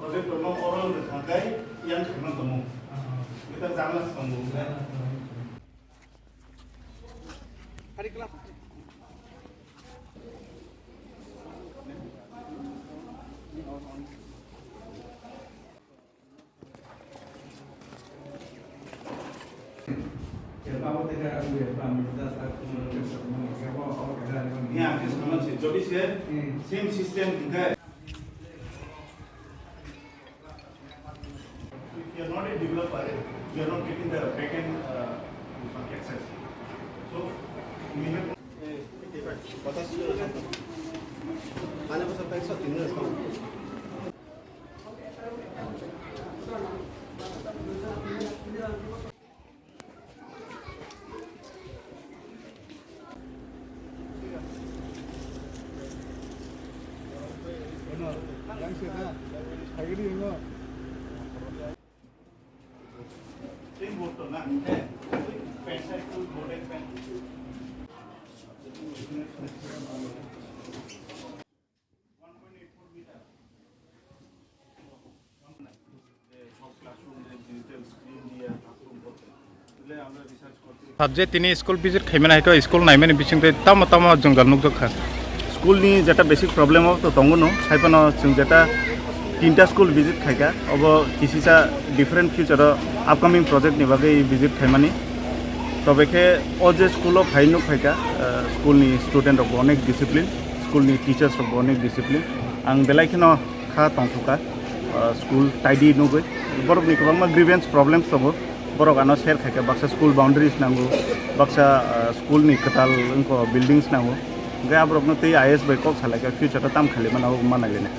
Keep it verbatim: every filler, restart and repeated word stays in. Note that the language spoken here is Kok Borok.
Project no oral rwkha khe yang khaiman tongo. Kita jala tongo. Ni ang khe saman se, jodi se same system hwnkhe. If you are not a developer, you are not getting the backend, uh, access. So, we have Subject tini school visit khaimani hai khe school naimani bisingtwi tamo tamo jwngjal nukjakha. School ni jeta basic problem o to tongo no, hai phano chwng jeta tinta school visit khaikha, obo kisisa different future o upcoming project ni bagwi visit khaimani. Tobe khe o je school o phai nuk phaikha, ah, school ni student rok bo onek discipline, school ni teachers rok bo onek discipline. Ang belai kheno kha tongthokha, ah, school tidy nugwi. Borok ni kwbangma grievance problems tongo. Borok ano share khaikha, baksa school boundaries nango, baksa, ah, school ni kwtal wngkha buildings nango. Hwnkhe aborokno tei I S bai kok salaikha, future o tam khali mano, obo managwini.